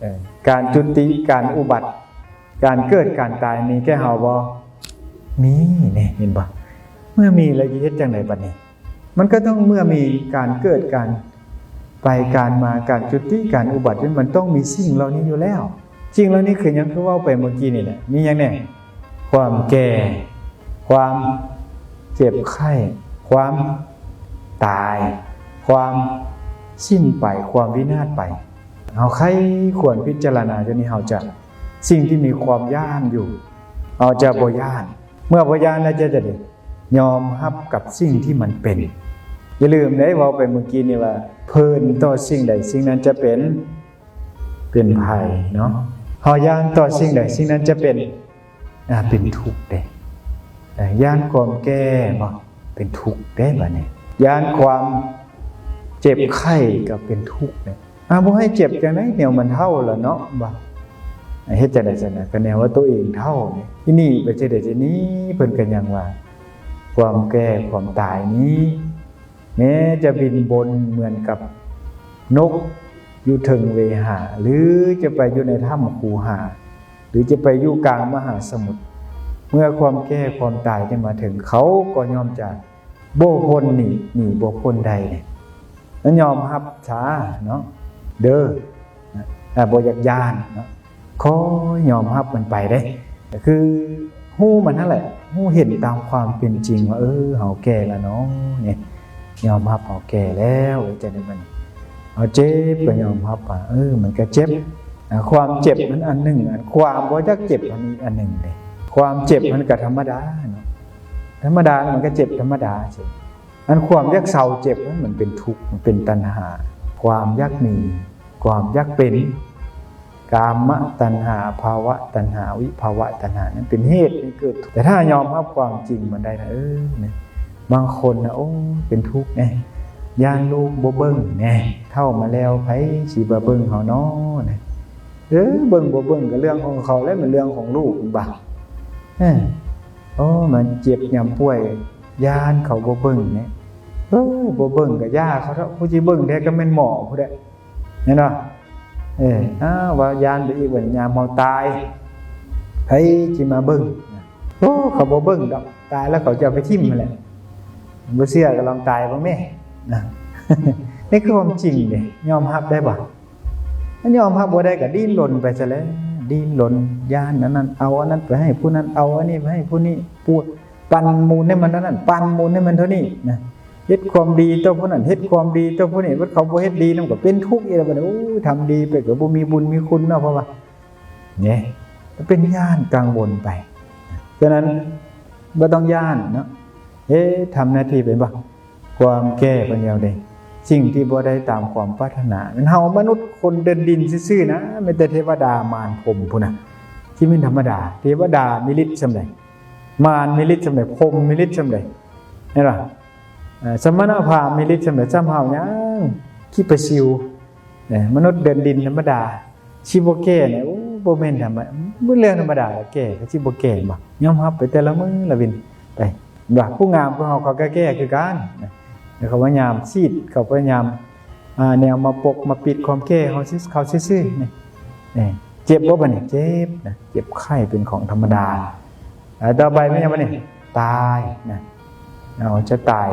ເອີ ການຈຸຕິ ການອຸບັດ ການເກີດ ການຕາຍ ມີແກ່ເຮົາບໍ່? ມີເດ້ ເຫັນບໍ່? ເມື່ອມີແລ້ວຊິເຮັດຈັ່ງໃດບັດນີ້? ມັນກໍຕ້ອງເມື່ອມີການເກີດ ການໄປ ການມາ ການຈຸຕິ ການອຸບັດ ມັນຕ້ອງມີສິ່ງເຫຼົ່ານີ້ຢູ່ແລ້ວ. ສິ່ງເຫຼົ່ານີ້ຄືຫຍັງ? ຄືເວົ້າໄປເມື່ອກີ້ນີ້ແຫຼະ ມີຫຍັງແດ່? ຄວາມແກ່ ຄວາມເຈັບໄຂ້ ຄວາມຕາຍ ຄວາມສິ້ນໄປ ຄວາມວິນາດໄປ. ເຮົາໃຄ່ຄວນພິຈາລະນາຢູ່ນີ້ ເຮົາຈະ ສິ່ງທີ່ມີຄວາມຢ້ານຢູ່ ເຮົາຈະບໍ່ຢ້ານ. ເມື່ອບໍ່ຢ້ານແລ້ວຈະ ຈະໄດ້ຍອມຮັບກັບສິ່ງທີ່ມັນເປັນ. ຢ່າລືມເດ້ ເວົ້າໄປເມື່ອກີ້ນີ້ວ່າ ເພີນຕໍ່ສິ່ງໃດສິ່ງນັ້ນຈະເປັນ ເປັນໄພເນາະ. ເຮົາຢ້ານຕໍ່ສິ່ງໃດສິ່ງນັ້ນຈະເປັນ ອ່າ ເປັນທຸກເດ້. ເອີ ຢ້ານຄວາມແກ່ບໍ່? ເປັນທຸກເດ້ບັດນີ້. ຢ້ານຄວາມເຈັບໄຂ້ກໍເປັນທຸກເດ້. ອ່າ ບໍ່ໃຫ້ເຈັບຈັ່ງໃດ? ແນວມັນເຖົ້າແລ້ວເນາະ ວ່າ ເຮັດຈັ່ງໃດຊັ້ນນະ? ກໍແນວວ່າໂຕເອງເຖົ້ານີ້ ອີນີ້ໄປຈັ່ງໃດຈັ່ງນີ້. ເພິ່ນກໍຍັງວ່າ ຄວາມແກ່ຄວາມຕາຍນີ້ ແມ້ຈະບິນບົນເໝືອນກັບນົກຢູ່ເທິງເວຫາ ຫຼື ຈະໄປຢູ່ໃນຖ້ຳຄູຫາ ຫຼື ຈະໄປຢູ່ກາງມະຫາສະໝຸດ, ເມື່ອຄວາມແກ່ຄວາມຕາຍໄດ້ມາເຖິງ, ເຂົາກໍຍ່ອມຈະບໍ່ພົ້ນໜີ, ໜີບໍ່ພົ້ນໄດ້. ແລ້ວຍອມຮັບຊະເນາະ ເດີ. ອ່າ ບໍ່ຢາກຢ້ານເນາະ, ຂໍຍອມຮັບມັນໄປເດ້. ກໍຄືຮູ້ມັນນັ້ນແຫຼະ, ຮູ້ເຫັນຕາມຄວາມເປັນຈິງວ່າ ເອີ ເຮົາແກ່ແລ້ວເນາະ ນີ້ ຍອມຮັບເຮົາແກ່ແລ້ວ. ຈັ່ງໃດມັນ ເຮົາເຈັບກໍຍອມຮັບວ່າ ເອີ ມັນກໍເຈັບ. ອ່າ ຄວາມເຈັບມັນອັນໜຶ່ງ, ອັນຄວາມບໍ່ຢາກເຈັບມັນອີກອັນໜຶ່ງເດ້. ຄວາມເຈັບມັນກໍທຳມະດາເນາະ, ທຳມະດາ ມັນກໍເຈັບທຳມະດາ. ອັນຄວາມຢາກເຊົາເຈັບນັ້ນ ມັນເປັນທຸກ, ມັນເປັນຕັນຫາ, ຄວາມຢາກມີ, ຄວາມຢາກເປັນ, ກາມະຕັນຫາ, ພາວະຕັນຫາ, ວິພາວະຕັນຫາ ນັ້ນເປັນເຫດໃຫ້ເກີດທຸກ. ແຕ່ຖ້າຍອມຮັບຄວາມຈິງມັນໄດ້ນະ ເອີ ບາງຄົນນະ ໂອ້ ເປັນທຸກແດ່ ຢ້ານລູກບໍ່ເບິ່ງແດ່, ເຖົ້າມາແລ້ວໃຜຊິມາເບິ່ງເຮົານໍ ເອີ ເບິ່ງບໍ່ເບິ່ງກໍເລື່ອງຂອງເຂົາແຫຼະ, ແມ່ນເລື່ອງຂອງລູກບາດ. ເອີ ໂອ້ ມັນເຈັບຍາມປ່ວຍ ຢ້ານເຂົາບໍ່ເບິ່ງແດ່. ເອີ ບໍ່ເບິ່ງກໍຢ່າເຂົາເຖາະ, ຜູ້ຊິເບິ່ງແທ້ກໍແມ່ນໝໍພຸ້ນແຫຼະ ແມ່ນບໍ່? ເອີ ອ້າວ ວ່າຢ້ານໄປອີກ, ບັດຍາມເຮົາຕາຍ ໃຜຊິມາເບິ່ງ? ໂອ້ ເຂົາບໍ່ເບິ່ງດອກ, ຕາຍແລ້ວເຂົາຈະເອົາໄປຖິ້ມຫັ້ນແຫຼະ. ບໍ່ເຊື່ອກໍລອງຕາຍເບິ່ງແມ້ນະ. ນີ້ຄືຄວາມຈິງເດ້, ຍອມຮັບໄດ້ບໍ່? ຖ້າຍອມຮັບບໍ່ໄດ້ກໍດີ້ນລົນໄປຊະແຫຼະ, ດີ້ນລົນ ຢ້ານອັນນັ້ນ ເອົາອັນນັ້ນໄປໃຫ້ຜູ້ນັ້ນ, ເອົາອັນນີ້ໄປໃຫ້ຜູ້ນີ້, ປວດ ປັນມູນໃຫ້ມັນເທົ່ານັ້ນ, ປັນມູນໃຫ້ມັນເທົ່ານີ້ນະ, ເຮັດຄວາມດີຕໍ່ຜູ້ນັ້ນ, ເຮັດຄວາມດີຕໍ່ຜູ້ນີ້, ບັດເຂົາບໍ່ເຮັດດີນຳກໍເປັນທຸກອີກແລ້ວ. ບັດນີ້ ໂອ້ຍ ທຳດີໄປກໍບໍ່ມີບຸນມີຄຸນເນາະ, ເພາະວ່ານີ້ເປັນຢ້ານກັງວົນໄປ. ສະນັ້ນບໍ່ຕ້ອງຢ້ານເນາະ, ເຮັດ ທຳໜ້າທີ່ໄປ. ຄວາມແກ່ເປັນແນວໃດ? ສິ່ງທີ່ບໍ່ໄດ້ຕາມຄວາມປາດຖະໜາ. ແມ່ນເຮົາມະນຸດຄົນເດີ່ນດິນຊື່ໆນະ, ແມ່ນແຕ່ເທວະດາມານພົມພຸ້ນນະ ທີ່ແມ່ນທຳມະດາ. ເທວະດາມີລິດສ່ຳໃດ? ມານມີລິດສ່ຳໃດ? ພົມມີລິດສ່ຳໃດ? ເຫັນບໍ່? ເອີ ສະມະນະພາມມີລິດສ່ຳໃດ? ສ່ຳເຮົາຫຍັງ? ຂີ້ປະຊິວ. ເອີ ມະນຸດເດີ່ນດິນທຳມະດາ ຊິບໍ່ແກ່ນີ້ ໂອ້ ບໍ່ແມ່ນທຳມະດາ, ເລື່ອງທຳມະດາແຫຼະ ແກ່ກໍຊິບໍ່ແກ່ບໍ? ຍອມຮັບໄປແຕ່ລະມື້ລະເວັນໄປ. ວ່າຜູ້ງາມຄືເຮົາ ເຂົາກໍແກ່ຄືກັນນະ, ແລ້ວເຂົາພະຍາຍາມສີດ, ເຂົາພະຍາຍາມ ອ່າ ແນວມາປົກມາປິດຄວາມແກ່ເຮົາ ເຂົາຊື່ໆນີ້. ເອີ ເຈັບບໍ່ບັດນີ້? ເຈັບນະ, ເຈັບໄຂ້ເປັນຂອງທຳມະດາ. ແລ້ວຕໍ່ໄປແມ່ນຫຍັງບັດນີ້? ຕາຍນະ, ເຮົາຈະຕາຍ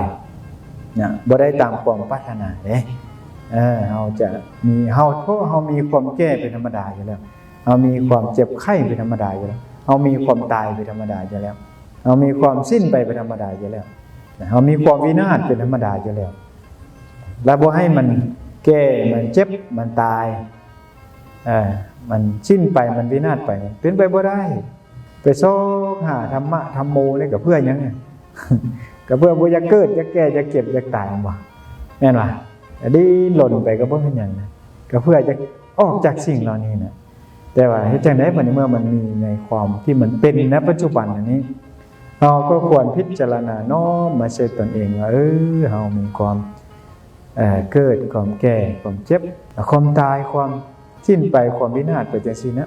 ນະ, ບໍ່ໄດ້ຕາມຄວາມປາດຖະໜາເດ້. ເອີ ເຮົາຈະມີ ເຮົາ ເຮົາມີຄວາມແກ່ເປັນທຳມະດາຢູ່ແລ້ວ, ເຮົາມີຄວາມເຈັບໄຂ້ເປັນທຳມະດາຢູ່ແລ້ວ, ເຮົາມີຄວາມຕາຍເປັນທຳມະດາຢູ່ແລ້ວ, ເຮົາມີຄວາມສິ້ນໄປເປັນທຳມະດາຢູ່ແລ້ວ, ເຮົາມີຄວາມວິນາດເປັນທຳມະດາຢູ່ແລ້ວ. ແລ້ວບໍ່ໃຫ້ມັນແກ່ ມັນເຈັບ ມັນຕາຍ ເອີ ມັນສິ້ນໄປ ມັນວິນາດໄປ ເປັນໄປບໍ່ໄດ້. ໄປຊອກຫາທຳມະທຳໂມນີ້ກໍເພື່ອຫຍັງ? ກໍເພື່ອບໍ່ຢາກເກີດ ຢາກແກ່ ຢາກເຈັບ ຢາກຕາຍ ແມ່ນບໍ່? ແມ່ນບໍ່? ດີ້ນລົນໄປກໍບໍ່ເປັນຫຍັງນະ, ກໍເພື່ອຈະອອກຈາກສິ່ງເຫຼົ່ານີ້ນະ. ແຕ່ວ່າເຮັດຈັ່ງໃດບັດນີ້ ເມື່ອມັນມີໃນຄວາມທີ່ມັນເປັນໃນປັດຈຸບັນອັນນີ້, ເຮົາກໍຄວນພິຈາລະນານ້ອມມາໃສ່ຕົນເອງວ່າ ເອີ ເຮົາມີຄວາມ ເກີດ ຄວາມແກ່ ຄວາມເຈັບ ຄວາມຕາຍ ຄວາມສິ້ນໄປ ຄວາມວິນາດໄປຈັ່ງຊີ້ນະ.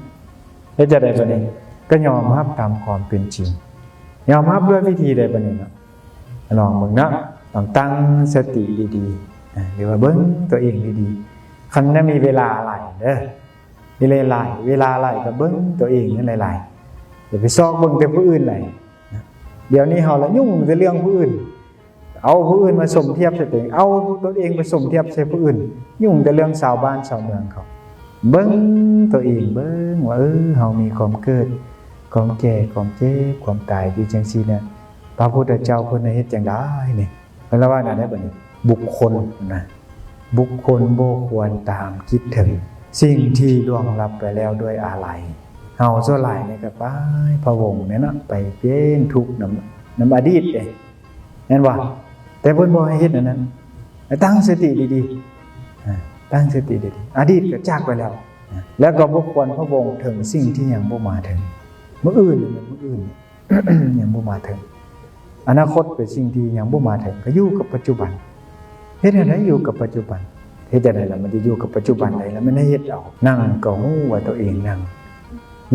ເຮັດຈັ່ງໃດບັດນີ້? ກໍຍອມຮັບຕາມຄວາມເປັນຈິງ, ຍອມຮັບດ້ວຍວິທີໃດບັດນີ້ເນາະ? ລອງເບິ່ງເນາະ, ລອງຕັ້ງສະຕິດີໆ ຫຼືວ່າເບິ່ງຕົວເອງດີໆ. ຄັນຍັງມີເວລາຫຼາຍເດີ, ເວລາຫຼາຍ ເວລາຫຼາຍກໍເບິ່ງຕົວເອງນັ້ນຫຼາຍໆ ຢ່າໄປຊອກເບິ່ງແຕ່ຜູ້ອື່ນຫຼາຍ. ດຽວນີ້ເຮົາລະຫຍຸ້ງແຕ່ເລື່ອງຜູ້ອື່ນ ເອົາຜູ້ອື່ນມາສົມທຽບໃສ່ຕົວເອງ ເອົາຕົວເອງໄປສົມທຽບໃສ່ຜູ້ອື່ນ ຫຍຸ້ງແຕ່ເລື່ອງຊາວບ້ານຊາວເມືອງເຂົາ. ເບິ່ງຕົວເອງ ເບິ່ງວ່າ ເອີ ເຮົາມີຄວາມເກີດ ຄວາມແກ່ ຄວາມເຈັບ ຄວາມຕາຍ ຢູ່ຈັ່ງຊີ້ນະ ພະພຸດທະເຈົ້າເພິ່ນໃຫ້ເຮັດຈັ່ງໃດນີ້? ເພິ່ນລະວ່າແນວໃດບັດນີ້? ບຸກຄົນນະ ບຸກຄົນບໍ່ຄວນຕາມຄິດເຖິງສິ່ງທີ່ລ່ວງລັບໄປແລ້ວດ້ວຍອາໄລ. ເຮົາສ່ວນຫຼາຍນີ້ກໍໄປພະວົງແມ່ນເນາະ ໄປເປັນທຸກນຳ ນຳອະດີດເດ້ ແມ່ນບໍ່? ແຕ່ເພິ່ນບໍ່ໃຫ້ເຮັດອັນນັ້ນ ໃຫ້ຕັ້ງສະຕິດີໆ ອາ ຕັ້ງສະຕິດີໆ. ອະດີດກໍຈາກໄປແລ້ວ ແລ້ວກໍບໍ່ຄວນພະວົງເຖິງສິ່ງທີ່ຍັງບໍ່ມາເຖິງ ມື້ອື່ນ ມື້ອື່ນ ຍັງບໍ່ມາເຖິງ. ອະນາຄົດເປັນສິ່ງທີ່ຍັງບໍ່ມາເຖິງ ກໍຢູ່ກັບປັດຈຸບັນ. ເຮັດແນວໃດຢູ່ກັບປັດຈຸບັນ? ເຮັດຈັ່ງໃດລະມັນຈະຢູ່ກັບປັດຈຸບັນໄດ້ລະ? ແມ່ນໃຫ້ເຮັດເອົາ. ນັ່ງກໍຮູ້ວ່າຕົວເອງນັ່ງ,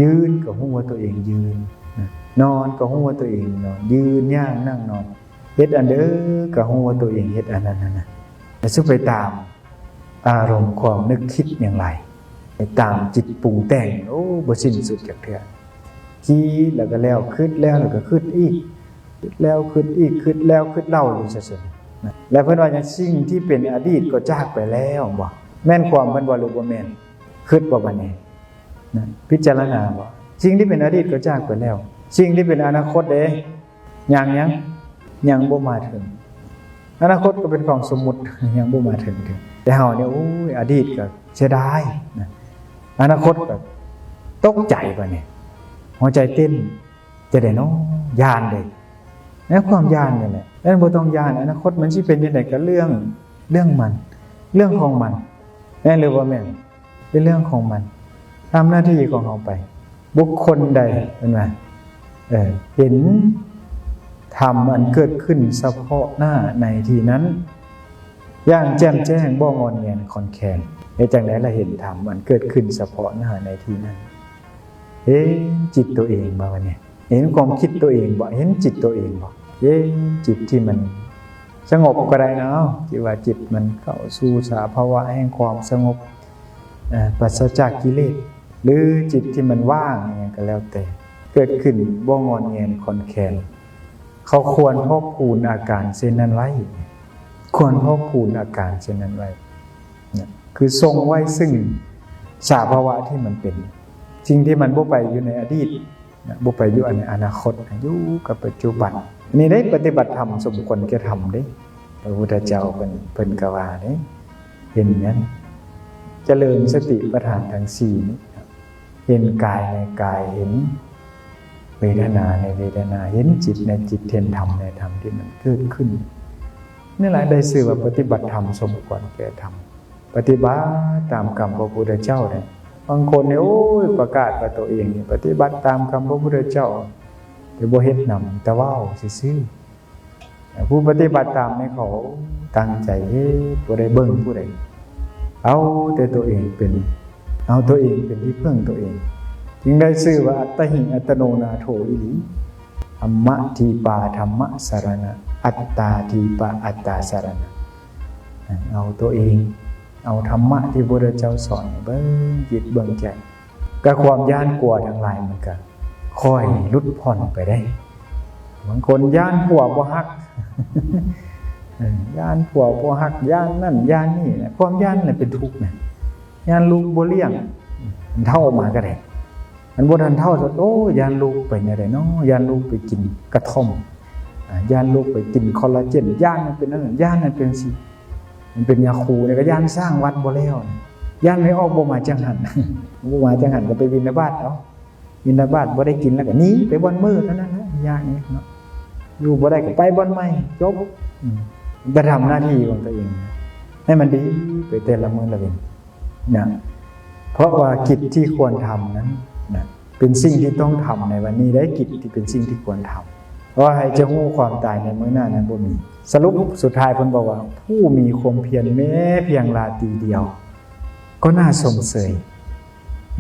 ຢືນກໍຮູ້ວ່າຕົວເອງຢືນ, ນອນກໍຮູ້ວ່າຕົວເອງນອນ, ຢືນ, ຍ່າງ, ນັ່ງ, ນອນ, ເຮັດອັນເດີກໍຮູ້ວ່າຕົວເອງເຮັດອັນນັ້ນຫັ້ນນະ. ແລ້ວຊິໄປຕາມ ອາລົມຄວາມນຶກຄິດຫຍັງຫຼາຍ ໄປຕາມຈິດປຸງແຕ່ງ ໂອ້ ບໍ່ສິ້ນສຸດຈັກເທື່ອ. ຄິດແລ້ວກໍແລ້ວ ຄິດແລ້ວ ແລ້ວກໍຄິດອີກ ຄິດແລ້ວຄິດອີກ ຄິດແລ້ວຄິດເລົ່າຢູ່ຊັ້ນນະ. ແລ້ວເພິ່ນວ່າຫຍັງ? ສິ່ງທີ່ເປັນອະດີດກໍຈາກໄປແລ້ວ ບໍ່ ແມ່ນຄວາມເພິ່ນບໍ່ ຫຼືບໍ່ແມ່ນ? ຄິດບໍ່ບັດນີ້ນະ? ພິຈາລະນາບໍ່? ສິ່ງທີ່ເປັນອະດີດກໍຈາກໄປແລ້ວ ສິ່ງທີ່ເປັນອະນາຄົດເດ? ຍັງ ຍັງ ຍັງບໍ່ມາເຖິງ. ອະນາຄົດກໍເປັນຂອງສົມມຸດ ຍັງບໍ່ມາເຖິງ. ແຕ່ເຮົານີ້ ໂອ້ຍ ອະດີດກໍເສຍດາຍນະ ອະນາຄົດກໍຕົກໃຈບັດນີ້ ຫົວໃຈເຕັ້ນ ຈະໄດ້ເນາະ ຢ້ານເດ້. ໃນຄວາມຢ້ານນີ້ແຫຼະ ແລ້ວບໍ່ຕ້ອງຢ້ານ ອະນາຄົດມັນຊິເປັນຈັ່ງໃດກໍເລື່ອງ ເລື່ອງມັນ ເລື່ອງຂອງມັນ ແມ່ນຫຼືບໍ່ແມ່ນ? ເປັນເລື່ອງຂອງມັນ ທຳໜ້າທີ່ຂອງເຮົາໄປ. ບຸກຄົນໃດ ເພິ່ນວ່າ ເອີ ເຫັນທຳອັນເກີດຂຶ້ນສະເພາະໜ້າໃນທີ່ນັ້ນ ຢ່າງແຈ່ມແຈ້ງ ບໍ່ງອນແງນຄອນແຄນ. ເຮັດຈັ່ງໃດລະເຫັນທຳອັນເກີດຂຶ້ນສະເພາະໜ້າໃນທີ່ນັ້ນ? ເຫັນຈິດຕົວເອງບໍ່ວະນີ້? ເຫັນຄວາມຄິດຕົວເອງບໍ່? ເຫັນຈິດຕົວເອງບໍ່? ເຫັນຈິດທີ່ມັນສະຫງົບກໍໄດ້ເນາະ ທີ່ວ່າຈິດມັນເຂົ້າສູ່ສະພາວະແຫ່ງຄວາມສະຫງົບ ເອີ ປາສະຈາກກິເລດ ຫຼື ຈິດທີ່ມັນວ່າງ ອີ່ຫຍັງກໍແລ້ວແຕ່ ເກີດຂຶ້ນບໍ່ງອນແງນຄອນແຄນ. ເຂົາຄວນພອກພູນອາການເຊັ່ນນັ້ນໄວ້ ຄວນພອກພູນອາການເຊັ່ນນັ້ນໄວ້ນະ ຄືຊົງໄວ້ຊຶ່ງສະພາວະທີ່ມັນເປັນ ສິ່ງທີ່ມັນບໍ່ໄປຢູ່ໃນອະດີດນະ ບໍ່ໄປຢູ່ໃນອະນາຄົດນະ ຢູ່ກັບປັດຈຸບັນ. ອັນນີ້ເດ້ ປະຕິບັດທຳສົມຄວນແກ່ທຳເດ້ ພະພຸດທະເຈົ້າເພິ່ນ ເພິ່ນກໍວ່າເດ້. ເຫັນຫຍັງ? ຈະເລີນສະຕິປະທານທັງສີ່ນີ້ ເຫັນກາຍໃນກາຍ ເຫັນເວທະນາໃນເວທະນາ ເຫັນຈິດໃນຈິດ ເຫັນທຳໃນທຳທີ່ມັນເກີດຂຶ້ນ. ນີ້ແຫຼະໄດ້ຊື່ວ່າປະຕິບັດທຳສົມຄວນແກ່ທຳ ປະຕິບັດຕາມຄຳພະພຸດທະເຈົ້າເດ້. ບາງຄົນນີ້ ໂອ້ຍ ປະກາດວ່າໂຕເອງນີ້ປະຕິບັດຕາມຄຳພະພຸດທະເຈົ້າ ແຕ່ບໍ່ເຮັດນຳ ແຕ່ເວົ້າຊື່ໆ. ຜູ້ປະຕິບັດຕາມໃນເຂົາຕັ້ງໃຈເຮັດ ບໍ່ໄດ້ເບິ່ງຜູ້ໃດ ເອົາແຕ່ຕົວເອງເປັນ ເອົາຕົວເອງເປັນທີ່ເພິ່ງຕົວເອງ ຈຶ່ງໄດ້ຊື່ວ່າ ອັດຕະຫິ ອັດຕະໂນ ນາໂຖ ອີ່ຫຼີ. ທຳມະທີປາ ທຳມະສາລະນະ ອັດຕາທີປາ ອັດຕາສາລະນະ. ເອົາຕົວເອງ ເອົາທຳມະທີ່ພະພຸດທະເຈົ້າສອນ ເບິ່ງຈິດເບິ່ງໃຈ ກະຄວາມຢ້ານກົວທັງຫຼາຍມັນກະຄ່ອຍຫຼຸດຜ່ອນໄປໄດ້. ບາງຄົນຢ້ານຜົວບໍ່ຮັກ ເອີ ຢ້ານຜົວບໍ່ຮັກ ຢ້ານນັ້ນຢ້ານນີ້ນະ ຄວາມຢ້ານນັ້ນເປັນທຸກນະ. ຢ້ານລູກບໍ່ລ້ຽງ ເຖົ້າມາກໍໄດ້ ອັນບໍ່ທັນເຖົ້າ ໂອ້ ຢ້ານລູກເປັນແນວໃດເນາະ ຢ້ານລູກໄປກິນກະທ່ອມ ອາ ຢ້ານລູກໄປກິນຄໍລາເຈນ ຢ້ານມັນເປັນອັນນັ້ນ ຢ້ານມັນເປັນຊີ້ ມັນເປັນຍາຄູນີ້ ກໍຢ້ານສ້າງວັດບໍ່ແລ້ວ ຢ້ານໄມ່ອອກບໍ່ມາຈັກຫັນ ບໍ່ມາຈັກຫັນກໍໄປບິນທະບາດເອົາ ບິນທະບາດບໍ່ໄດ້ກິນແລ້ວກໍໜີໄປບ່ອນມືເທົ່ານັ້ນແຫຼະ ຢ່າງນີ້ເນາະ ຢູ່ບໍ່ໄດ້ກໍໄປບ່ອນໃໝ່ ຈົບ. ອືມ ໄປທຳໜ້າທີ່ຂອງຕົວເອງໃຫ້ມັນດີໄປແຕ່ລະມື້ລະເວັນນະ ເພາະວ່າກິດທີ່ຄວນທຳນັ້ນນະ ເປັນສິ່ງທີ່ຕ້ອງທຳໃນວັນນີ້ໄດ້ ກິດທີ່ເປັນສິ່ງທີ່ຄວນທຳ ເພາະວ່າໃຜຈະຮູ້ຄວາມຕາຍໃນມື້ໜ້ານັ້ນບໍ່ມີ. ສະຫຼຸບສຸດທ້າຍເພິ່ນບອກວ່າ ຜູ້ມີຄວາມພຽນແມ້ພຽງລາຕີດຽວ ກໍໜ້າຊົມເຊີຍ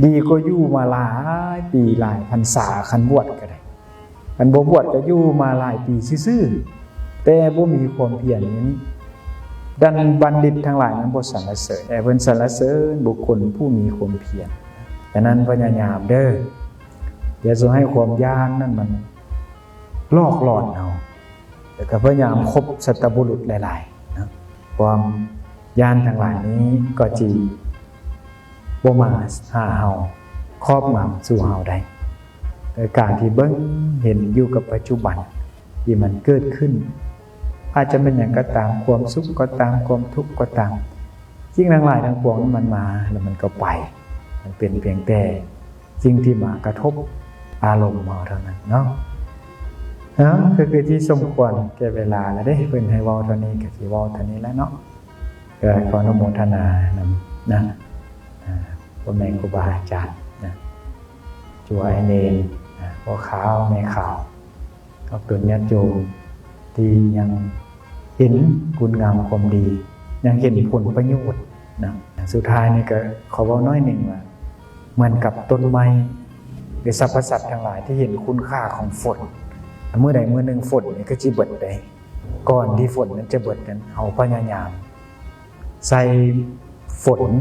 ດີກວ່າຢູ່ມາຫຼາຍປີຫຼາຍພັນສາ ຄັນບວດກໍໄດ້ ຄັນບໍ່ບວດກໍຢູ່ມາຫຼາຍປີຊື່ໆ ແຕ່ບໍ່ມີຄວາມພຽນນີ້ ດັນບັນດິດທັງຫຼາຍນັ້ນບໍ່ສັນລະເສີນ ແຕ່ເພິ່ນສັນລະເສີນບຸກຄົນຜູ້ມີຄວາມພຽນ. ສະນັ້ນພະຍາຍາມເດີ້ ຢ່າສູ່ໃຫ້ຄວາມຢ້ານນັ້ນມັນຫຼອກຫຼອນເຮົາ ແລ້ວກໍພະຍາຍາມຄົບສັດຕະບຸລຸດຫຼາຍໆເນາະ ຄວາມຢ້ານທັງຫຼາຍນີ້ກໍຊິບໍ່ມາຫາເຮົາ ຄອບງຳສູ່ເຮົາໄດ້. ແຕ່ການທີ່ເບິ່ງເຫັນຢູ່ກັບປັດຈຸບັນທີ່ມັນເກີດຂຶ້ນ ອາດຈະແມ່ນຫຍັງກໍຕາມ ຄວາມສຸກກໍຕາມ ຄວາມທຸກກໍຕາມ ສິ່ງທັງຫຼາຍທັງປວງນັ້ນມັນມາແລ້ວມັນກໍໄປ ມັນເປັນພຽງແຕ່ສິ່ງທີ່ມາກະທົບອາລົມເຮົາເທົ່ານັ້ນເນາະ. ເອີ ຄື ຄືທີ່ສົມຄວນແກ່ເວລາແລ້ວເດ້ ເພິ່ນໃຫ້ເວົ້າເທົ່ານີ້ກໍຊິເວົ້າເທົ່ານີ້ແຫຼະເນາະ. ກໍຂໍອະນຸໂມທະນານຳນະ ອາ ພໍ່ແມ່ຄູບາອາຈານນະ ຈົວອ້າຍເນນ ອາ ພໍ່ຂາວແມ່ຂາວ ກັບຕົນຍາດໂຍມທີ່ຍັງເຫັນຄຸນງາມຄວາມດີ ຍັງເຫັນຜົນປະໂຫຍດນະ. ສຸດທ້າຍນີ້ກໍຂໍເວົ້າໜ້ອຍໜຶ່ງວ່າ ເໝືອນກັບຕົ້ນໄມ້ ຫຼື ສັບພະສັດທັງຫຼາຍທີ່ເຫັນຄຸນຄ່າຂອງຝົນ ມື້ໃດມື້ໜຶ່ງຝົນນີ້ກໍຊິເບິດໄດ້. ກ່ອນທີ່ຝົນນັ້ນຈະເບິດນັ້ນ ເຮົາພະຍາຍາມໃສ່ຝົນ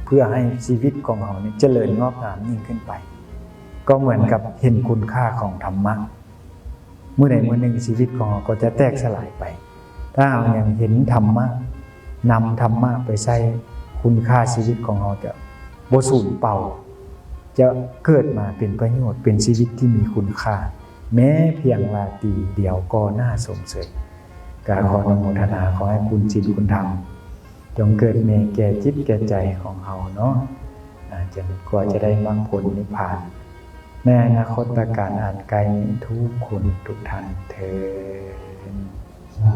ເພື່ອໃຫ້ຊີວິດຂອງເຮົານີ້ຈະເລີນງອກງາມຍິ່ງຂຶ້ນໄປ ກໍເໝືອນກັບເຫັນຄຸນຄ່າຂອງທຳມະ ມື້ໃດມື້ໜຶ່ງຊີວິດຂອງເຮົາກໍຈະແຕກສະຫຼາຍໄປ. ຖ້າເຮົາຍັງເຫັນທຳມະ ນຳທຳມະໄປໃຊ້ ຄຸນຄ່າຊີວິດຂອງເຮົາຈະບໍ່ສູນເປົ່າ ຈະເກີດມາເປັນປະໂຫຍດ ເປັນຊີວິດທີ່ມີຄຸນຄ່າ ແມ້ພຽງລາຕີດຽວກໍໜ້າຊົມເຊີຍ. ກະຂໍອະນຸໂມທະນາ ຂໍໃຫ້ຄຸນສິນຄຸນທຳ ຈົ່ງເກີດມີແກ່ຈິດແກ່ໃຈຂອງເຮົາເນາະ ອາ ຈົນກວ່າຈະໄດ້ມັກຜົນນິບພານ ໃນອະນາຄົດຕະການອັນໃກ້ນີ້ ທຸກຄົນທຸກທ່ານເທີ້ນ. ສາ